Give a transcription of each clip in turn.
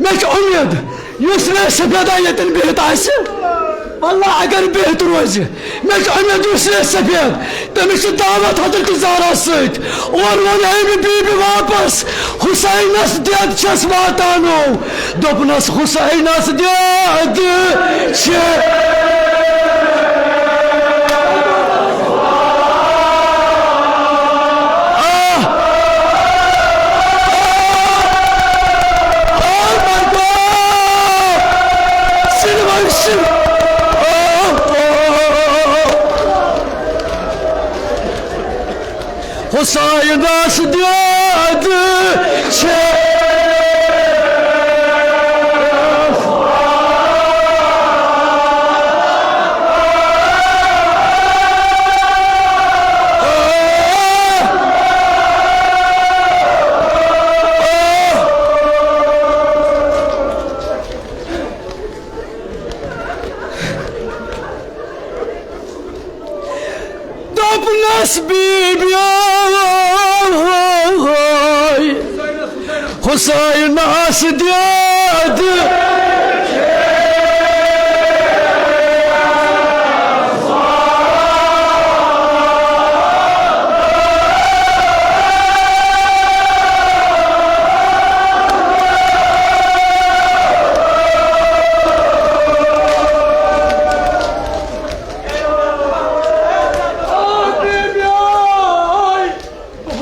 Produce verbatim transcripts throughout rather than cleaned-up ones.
مےٚ چھِ اُمید، یُس مےٚ سفیدہ ییٚتٮ۪ن بِہِتھ آسہِ، واللہ اگر بِہِتھ روزِ، مےٚ چھِ اُمید، یُس مےٚ سفید، تٔمِس چھِ دعوت حضرت زہرا سۭتۍ۔ اور ووٚن أمۍ بی بی واپس، حسینس دٮ۪د چھَس واتان ہو۔ دوٚپنَس، حسینس دٮ۪د چھِ۔ آہ! Oh my God! سلوان Shiv! Oh, oh, oh, oh. حسینس دٮ۪د چھِ۔ دوٚپنَس، بی بی، حسینس دٮ۪د۔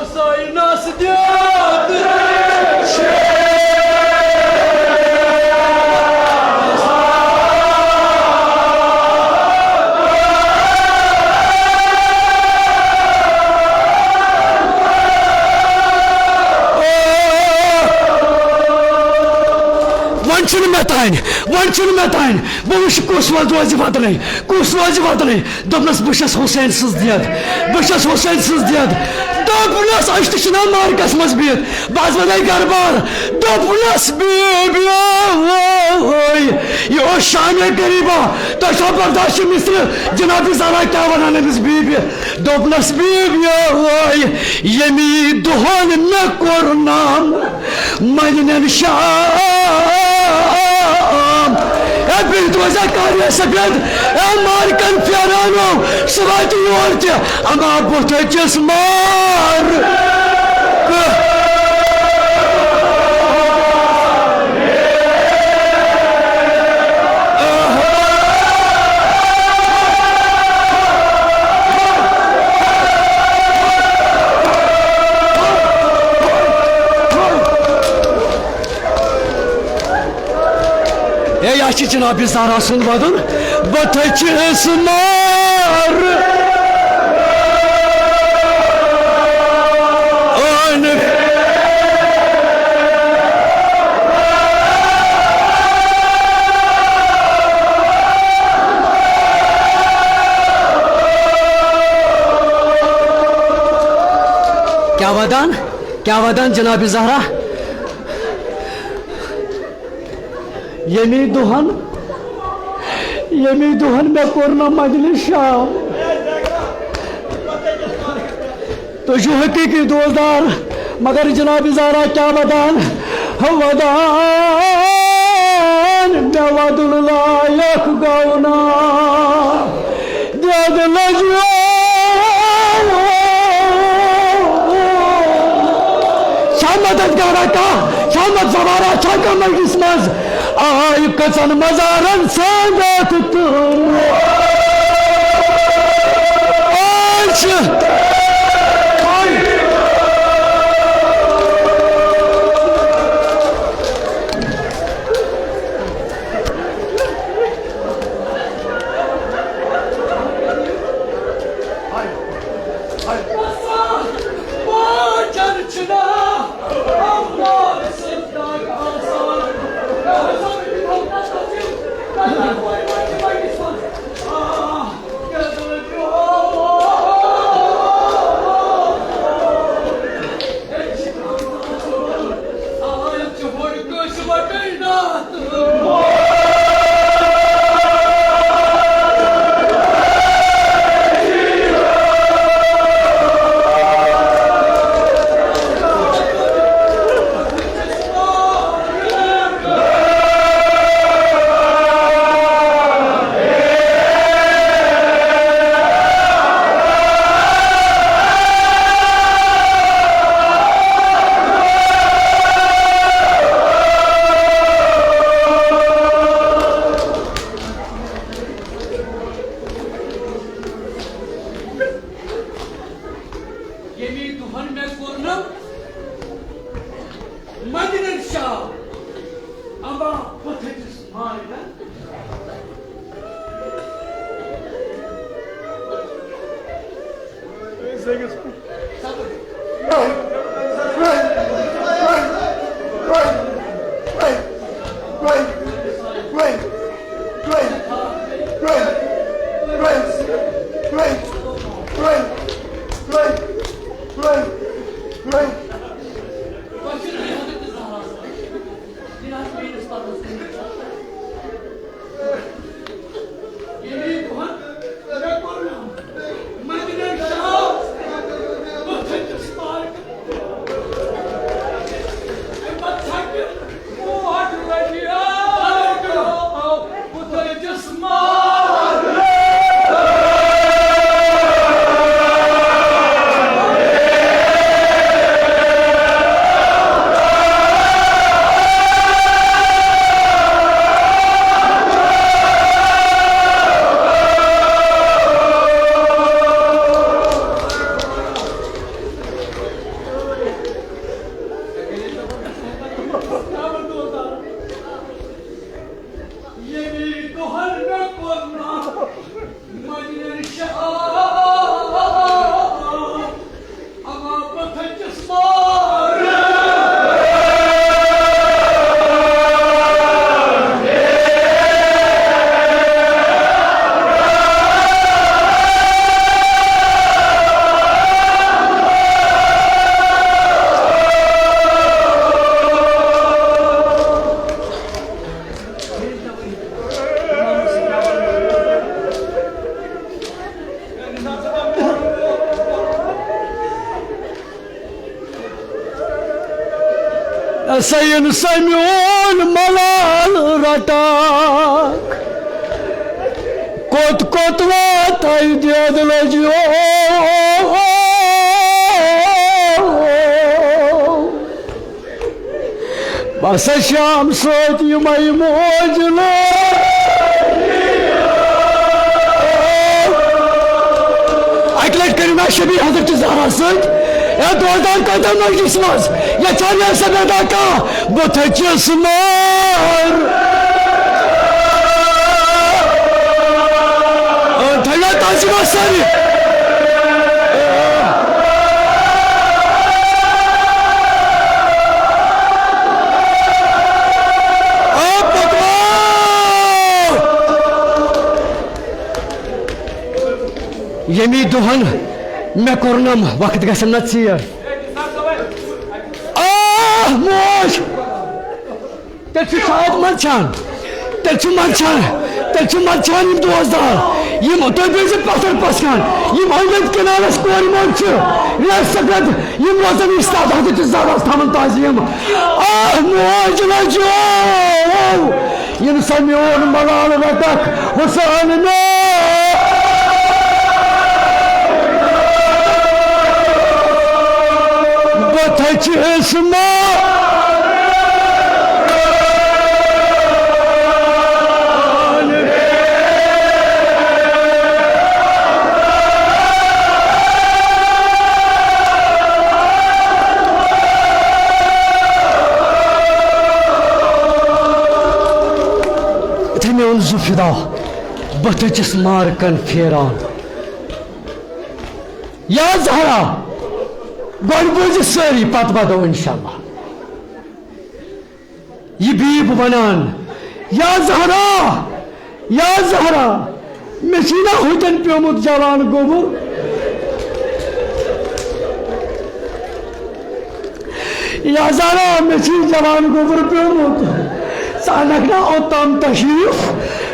حسینس دٮ۪د چھِ۔ وۄنۍ چھُنہٕ مےٚ تانۍ، وۄنۍ چھُنہٕ مےٚ تانۍ۔ بہٕ وٕچھٕ کُس وۄنۍ روزِ وطنٕے، کُس روزِ وطنٕے۔ دوٚپنَس، "بہٕ چھَس حسین سٕنٛز دٮ۪د، بہٕ چھَس حسین سٕنٛز دٮ۪د۔" دوٚپنَس، "أسۍ تہِ چھِنہ معرکَس منٛز بِہِتھ، بہٕ حظ وَنَے گَرٕ بار۔" دوٚپنَس، "بی بی، یہِ اوس شامِ غریٖبا، تۄہہِ چھا برداشت مِصرِ جناب زہرا کیٛاہ وَنان أمِس بی بی؟" دوٚپنَس، "بی بی، ییٚمی دۄہَن مےٚ کوٚر نام۔" مدنٮ۪ن شام۔ اے بِہِتھ روزیا قاری سفید، اے مارکن پھیرانو، سُہ واتہِ یور تہِ، اما بُتھ أکِس مار۔ ہے، یہِ چھِ جناب زہرا سُنٛد وَدُن۔ بہٕ تھٔچِس مار۔ اہن۔ کیٛاہ وَدان؟ کیٛاہ وَدان جناب زہرا؟ ییٚمی دۄہن، ییٚمی دۄہن مےٚ کوٚر نہ مجلس شام۔ تُہۍ چھِو حقیٖقی دوستدار، مگر جناب زہرا کیٛاہ ودان، ودان مےٚ ودُن لایق گوٚو نا۔ دٮ۪د لٔجیو۔ چھا مدد کران کانٛہہ؟ چھا مدد زمانہ؟ چھا کانٛہہ مجلس منٛز؟ آے کٔژن مزارن سٲنٛدت تہٕ آے چھِ۔ مدینہ شاہ، اما پتھجس مارنا۔ سین سمیون ملال رٹاک، کوٚت کوٚت واتَے دید لجیو۔ بس شام سۭتۍ یِمے موج لٲج۔ اَکہِ لَٹہِ کٔرِو مےٚ شبیہ حضرت زہرا سۭتۍ۔ اے دوستان، کَتہِ مجلس منٛز؟ یَژھان یہِ سمے دَکا، بہٕ تھٔچِس مار۔ تھٲیِو تعظیمہ سٲری۔ آ پکو۔ ییٚمی دۄہن مےٚ کوٚرنم وقت گژھن نہ ژیر۔ آہ موج! تیٚلہِ چھُ شاید منٛدچھان، تیٚلہِ چھُ منٛدچھان، تیٚلہِ چھُ منٛدچھان یِم دوستدار، یِم تُہۍ بوٗزِو پتھر پسکان، یِم أنٛدۍ أنٛدۍ کنالس کورِ مٲلۍ چھِ، ریڈ سفید، یِم روزن یہِ استاد حضرت زہراہس تھاوان تعظیٖم۔ آہ موج لجیو، یِم سا میون ملال رٹکھ حسین مےٚ۔ بہٕ تھٔچِس ما۔ یُتھُے مےٚ اوٚن زُفِدا، بہٕ تھٔچِس مارکن پھیران۔ یا زہرا، گۄڈٕ بوٗزِ سٲری، پتہٕ بدو انشاءاللہ۔ یہِ بیٖب ونان، یا زہرا، یا زہرا، مےٚ چھی نا ہوٚتٮ۪ن پیومُت جوان گوٚبُر۔ یا زہرا، مےٚ چھی جوان گوٚبُر پیومُت۔ ژٕ انکھ نا اوٚتام تشریف؟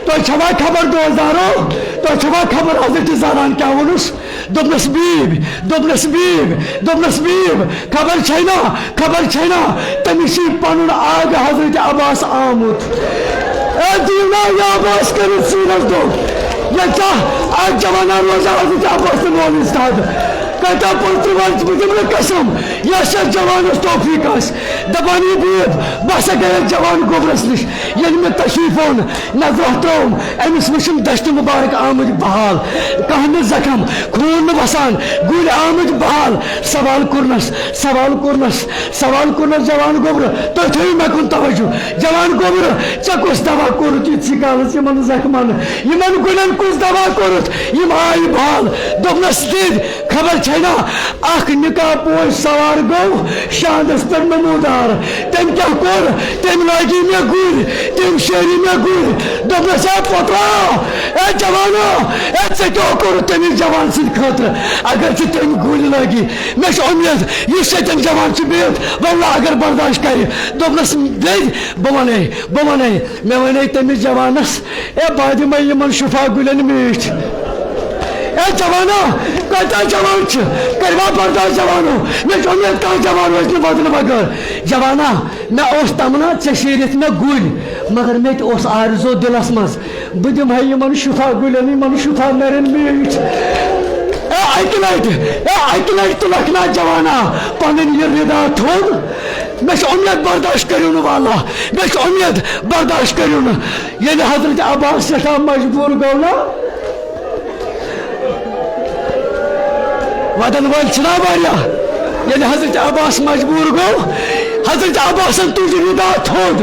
تۄہہِ چھوا خبر دوستدارو؟ تۄہہِ چھوا خبر حضرت زہران کیٛاہ ووٚنُس؟ دوٚپنَس، بیٖب، دوٚپنَس، بیٖب، دوٚپنَس، بیٖب، خبر چھے نا، خبر چھے نا، تٔمِس چھُے پَنُن آغا حضرت عباس آمُت۔ اے دیٖنا، یہِ عباس کٔرِتھ سیٖنَس دوٚپ، یہِ کیٛاہ اَتھ جوانَن روزان حضرت عباس تہٕ مولوی اُستاد؟ خۄدا پٲٹھۍ ترٛووان، بہٕ دِمہٕ نہٕ قسم، یۄس یتھ جوانس توفیق آسہِ، دپان یہِ بوٗد، بہٕ ہسا گٔیس جوان گوٚبرس نِش۔ ییٚلہِ مےٚ تشریف اوٚن، نظرہ ترٲوم، أمِس وٕچھُم دشتہِ مُبارک آمٕتۍ بحال، کانٛہہ نہٕ زخم، خوٗن نہٕ وسان، گُلۍ آمٕتۍ بحال۔ سوال کوٚرنس، سوال کوٚرنس، سوال کوٚرنس جوان گوٚبرٕ، تُہۍ تھٲیِو مےٚ کُن توجہ۔ جوان گوٚبرٕ، ژےٚ کُس دوا کوٚرُتھ ییٖتسٕے کالس یِمن زخمن؟ یِمن گُلٮ۪ن کُس دوا کوٚرُتھ؟ یِم آیہِ بحال۔ دوٚپنس، دِد، خبر چھے نا، اکھ نکاح پوش سوار گوٚو شاندس پٮ۪ٹھ نمودار۔ تٔمۍ کیٛاہ کوٚر؟ تٔمۍ لٲگی مےٚ گُلۍ، تٔمۍ شیری مےٚ گُلۍ۔ دوٚپنس، اے پۄترا، اے جوانا، اے ژےٚ کیٛاہ کوٚرُتھ تٔمِس جوان سٕنٛدِ خٲطرٕ؟ اگر ژےٚ تٔمۍ گُلۍ لٲگی، مےٚ چھِ اُمید، یُس ییٚتٮ۪ن جوان چھُ بِہِتھ، واللہ اگر برداشت کرِ۔ دوٚپنس، دٔدۍ، بہٕ ونے، بہٕ ونے، مےٚ ونے تٔمِس جوانس، اے بہٕ دِمے یِمن شفا گُلٮ۪ن میٖٹھۍ۔ اے جوانا، کۭتیاہ جوان چھِ، کٔرِوا برداشت جوانو؟ مےٚ چھِ اُمید کانٛہہ جوان روزِ نہٕ ودنہٕ بغٲر۔ جوانا، مےٚ اوس تمنا ژےٚ شیرِتھ مےٚ گُلۍ، مگر مےٚ تہِ اوس آرزو دِلس منٛز، بہٕ دِمہٕ ہا یِمن شفا گُلٮ۪ن، یِمن شفا نرٮ۪ن میٖٹھۍ۔ اے اکہِ لٹہِ، اے اکہِ لٹہِ تُلکھ نا جوانا پنٕنۍ یہِ رِدا تھوٚد۔ مےٚ چھِ اُمید برداشت کٔرِو نہٕ واللہ، مےٚ چھِ اُمید برداشت کٔرِو نہٕ۔ ییٚلہِ حضرت عباس سٮ۪ٹھاہ مجبوٗر گوٚو نا، ودن وٲلۍ چھِنا واریاہ۔ ییٚلہِ حضرت عباس مجبوٗر گوٚو، حضرت عباسن تُج رِدا تھوٚد،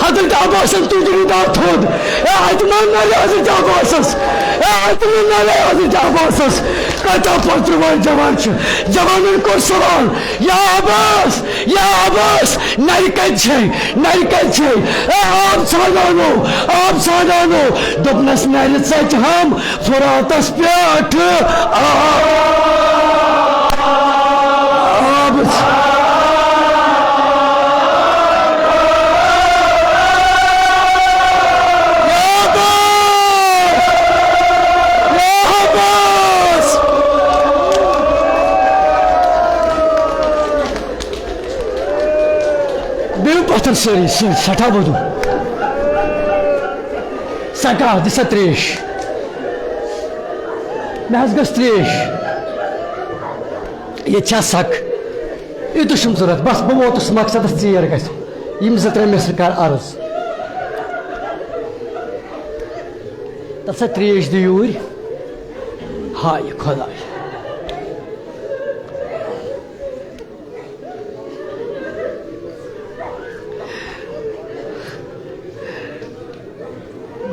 حضرت عباسن تُج رِدا تھوٚد۔ اے، اتہِ ما نرِ حضرت عباسس؟ اے، اتہِ ما نرِ حضرت عباسس؟ کۭتیاہ پترٕ وٲلۍ جوان چھِ۔ جوانن کوٚر سوال، یا عباس، یا عباس، نرِ کتہِ چھے؟ نرِ کتہِ چھے؟ اے، آب ژھانڈانو، آب ژھانڈانو۔ دوٚپنس، نرِ ژچہِ ہم فراتس پٮ۪ٹھ آب۔ بِہِو پتھر سٲری، سٲری سٮ۪ٹھاہ وۄدُن۔ سا کانٛہہ دِ سا ترٛیش۔ مےٚ حظ گٔژھ ترٛیش۔ ییٚتہِ چھا سَکھ؟ یُتُے چھُم ضوٚرَتھ۔ بَس، بہٕ ووتُس مقصدَس، ژیر گژھِ۔ یِم زٕ ترٛےٚ مِصرٕ کَر عرض۔ تَتھ سا ترٛیش دِ یوٗرۍ۔ ہاے خۄداے۔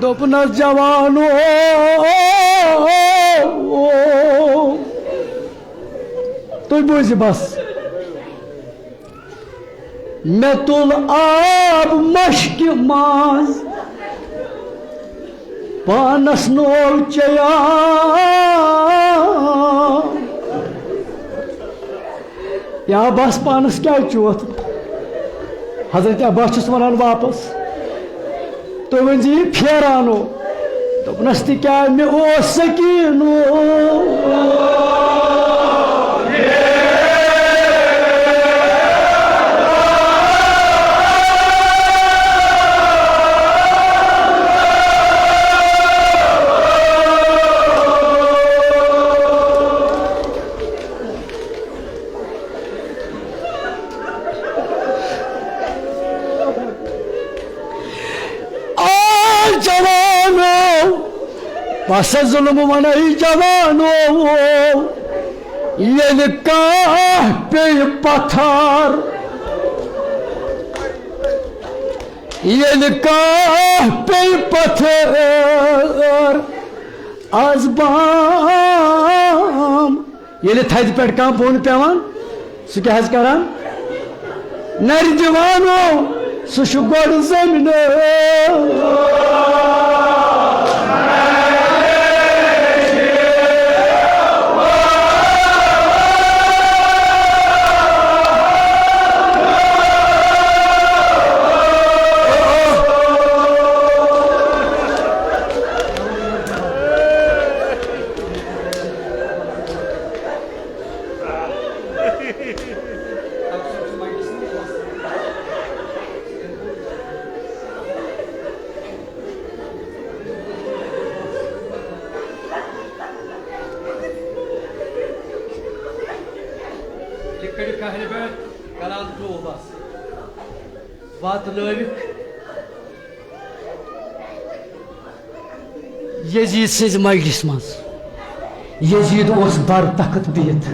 دوٚپنَس، جوانو، تُہۍ بوٗزِو بَس۔ مےٚ تُل آب مشکہِ منٛز، پانس نوو چیان۔ یا بس پانس کیٛازِ چوتھ؟ حضرت عباس چھُس ونان واپس، تُہۍ ؤنۍ زِ یہِ پھیرانو۔ دوٚپنس، تِکیٛازِ مےٚ اوس سکیٖنو۔ آ جوانو، بس ظلم ونے جوانو، ییٚلہِ کانٛہہ پیٚیہِ پتھر، ییٚلہِ کانٛہہ پیٚیہِ پتھر، از بام۔ ییٚلہِ تھدِ پٮ۪ٹھ کانٛہہ بۄن پٮ۪وان، سُہ کیٛاہ حظ کران؟ نرِ دِوانو، سُہ چھُ گۄڈٕ زٔمیٖنہٕ۔ کہرِ پٮ۪ٹھ کلام ٹوٗ بس واتنٲوِکھ یزید سٕنٛزِ مجلسہِ منٛز۔ یزید اوس بر تخت بِہِتھ۔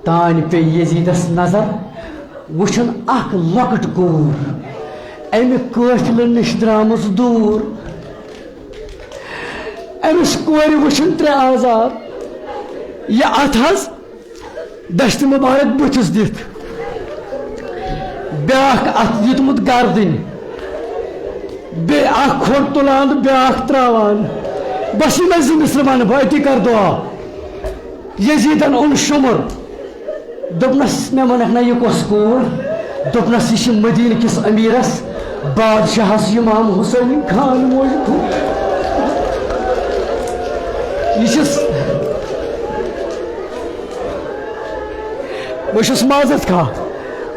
تانۍ پیٚیہِ یزیدس نظر، وٕچھُن اکھ لۄکٕٹ کوٗر امہِ قٲفلہٕ نِش درٛامٕژ دوٗر۔ أمِس کورِ وٕچھُن ترٛےٚ عذاب، یہِ اتھ حظ دستہِ مبارک بٕتھِس دِتھ، بیٛاکھ اتھٕ دیُتمُت گردٕنۍ، بیٚیہِ اکھ کھۄر تُلان تہٕ بیٛاکھ تراوان۔ بس یِمے زٕ مِصرٕ ونہٕ بہٕ، أتی کر دُعا۔ یزیدن اوٚن شُمُر، دوٚپنس، "مےٚ ونکھ نا، یہِ کۄس کوٗر؟" دوٚپنس، "یہِ چھِ مدینہٕ کِس امیرس، بادشاہس امام حسین خان موج کوٗر۔ یہِ چھس، بہٕ چھُس معذرت خواہ،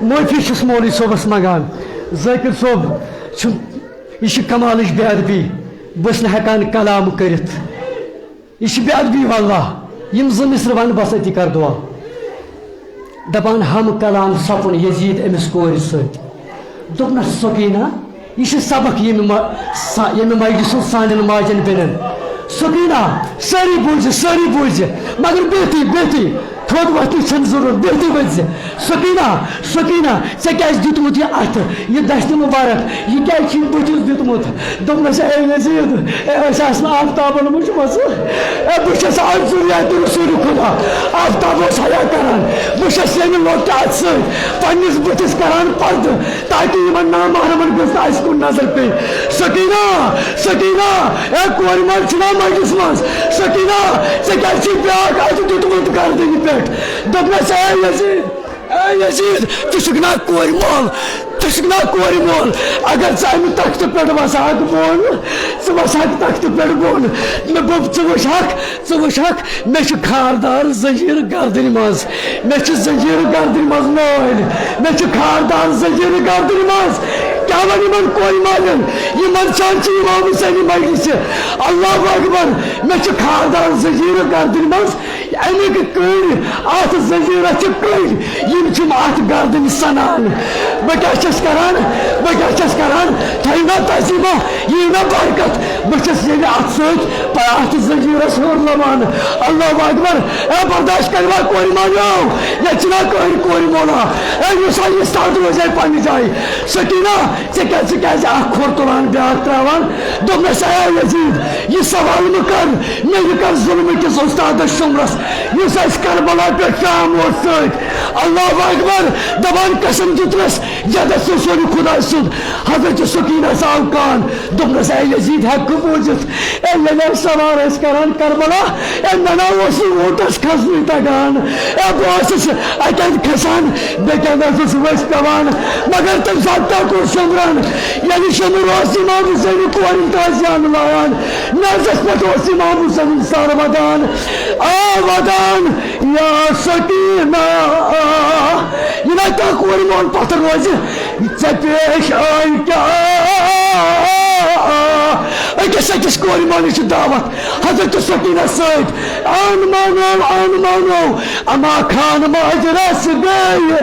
معٲفی چھُس مولوی صٲبس منگان۔ ذٲکر صٲب چھُ، یہِ چھِ کمالٕچ بے ادبی، بہٕ چھُس نہٕ ہٮ۪کان کلام کٔرِتھ۔ یہِ چھِ بے ادبی واللہ۔ یِم زٕ مِصرٕ ونہٕ بس، أتی کر دُعا۔" دپان، ہم کلام سپُن یزید أمِس کورِ سۭتۍ۔ دوٚپنس، "سکینہ، یہِ چھُ سبق ییٚمہِ م-، سا-، ییٚمہِ مجلسہِ ہُنٛد سانٮ۪ن ماجن بیٚنٮ۪ن۔ سکینہ، سٲری بوٗزِ، سٲری بوٗزِ، مگر بِہتٕے، بِہتٕے، تھوٚد وۄتھنٕچ چھنہٕ ضروٗرت، بِہتٕے ؤتھزِ۔ سکینہ، سکینہ، ژےٚ کیٛازِ دیُتمُت یہِ اَتھٕ، یہِ دستہِ مُبارک، یہِ کیٛازِ چھُے بٕتھِس دیُتمُت؟" دوٚپنَس، "اے یزید، اے، أسۍ آسہٕ نہٕ آفتابَن وٕچھمَژٕ۔ اے، بہٕ چھَس آز ذُریاتِ رسوٗلِ خدا۔ آفتاب اوس حیا کران۔ بہٕ چھَس ییٚمہِ لۄکٹہِ اَتھٕ سۭتۍ پنٛنِس بٕتھِس کران پردٕ، تاکہِ یِمَن نامحرمَن گٔژھ نہٕ اَسہِ کُن نظر پیٚنۍ۔" سکینہ، سکینہ، اے کورِ ماجہِ چھُنا مجلِس منٛز؟ سکینہ، ژےٚ کیٛازِ چھُے بیٛاکھ اَتھٕ دیُتمُت گردنہِ پٮ۪ٹھ؟ دوٚپنَس، اے یزید، اے یزید، ژٕ چھُکھ نا کورِ مول؟ ژٕ چھُکھ نا کورِ مول؟ اگر ژٕ اَمہِ تختہٕ پٮ۪ٹھ وسہٕ ہاکھ بۄن، ژٕ وسہٕ ہاکھ تختہٕ پٮ۪ٹھ بۄن۔ مےٚ بوٚب، ژٕ وٕچھ ہاکھ، ژٕ وٕچھ ہاکھ، مےٚ چھُ خاردار زنجیٖر گردنہِ منٛز، مےٚ چھُ زنجیٖر گردنہِ منٛز نٲلۍ، مےٚ چھُ خاردار زنجیٖر گردنہِ منٛز۔ کیٛاہ وَنہٕ یِمن کورِ مالٮ۪ن؟ یِمن چھان چھِ امام حسینی مجلسہِ۔ اللہ اکبر، مےٚ چھُ خاردار زنجیٖر گردنہِ منٛز۔ اَمِکۍ کٔنۍ، اَتھ زنجیٖرَس چھِ کٔنۍ، یِم چھِم اَتھ گردٕنۍ سَنان۔ بہٕ کیٛاہ چھَس کَران؟ بہٕ کیٛاہ چھَس کَران؟ تھٲیِو نا تعظیٖمہ، یِیِو نا برکت۔ بہٕ چھَس ییٚلہِ اَتھ سۭتۍ پَ-، اَتھ زنجیٖرَس ہیوٚر لَمان۔ اللہ اکبر۔ اے برداشت کٔرِوا کورِ مالیو؟ ییٚتہِ چھِنہ کٕہٕنۍ کورِ مولا۔ اے یُس ہا یہِ ساتھ روزِ ہے پنٛنہِ جایہِ۔ سکینہ، ژےٚ کیٛازِ، ژٕ کیٛازِ اَکھ کھۄر تُلان بیٛاکھ ترٛاوان؟ دوٚپنَس، اے یزید، یہِ سوال مہٕ کر، مےٚ یہِ کر ظُلمہٕ کِس اُستادَس شُمرَس، یُس اَسہِ کربلا پٮ۪ٹھ شام اوس سۭتۍ۔ اللہ اکبر، دپان قسم دیُتنَس یَتَس رسول خدا سُنٛد۔ حضرت سکینہ آو کان، دوٚپنَس، اے یزید، ہٮ۪کہٕ بوٗزِتھ؟ اے ییٚلہِ أسۍ سوار ٲسۍ کران کربلا، اے مےٚ نہ اوس نہٕ اوٗنٹَس کھسنُے تگان۔ اے بہٕ اوسُس اَکہِ اَندٕ کھسان، بیٚکہِ اَندٕ اوسُس ؤسۍ پٮ۪وان۔ مگر تَمہِ ساتہٕ تہِ کوٚر شۄنٛگرَن۔ ییٚلہِ شۄنٛگُر اوس امام حسین کورٮ۪ن تازیان لایان، نازَس پٮ۪ٹھ اوس امام حسین سر ودان۔ آ ودان، یا سکینہ۔ یہِ نہ کانٛہہ کورِ مول پتھر روزِ، ژےٚ پیش آے کیٛاہ؟ أکِس أکِس کورِ مٲلِس چھِ دعوت حضرت سکینہ سۭتۍ۔ آن مانو، آن مانو، اما خان ماجرس گٔے۔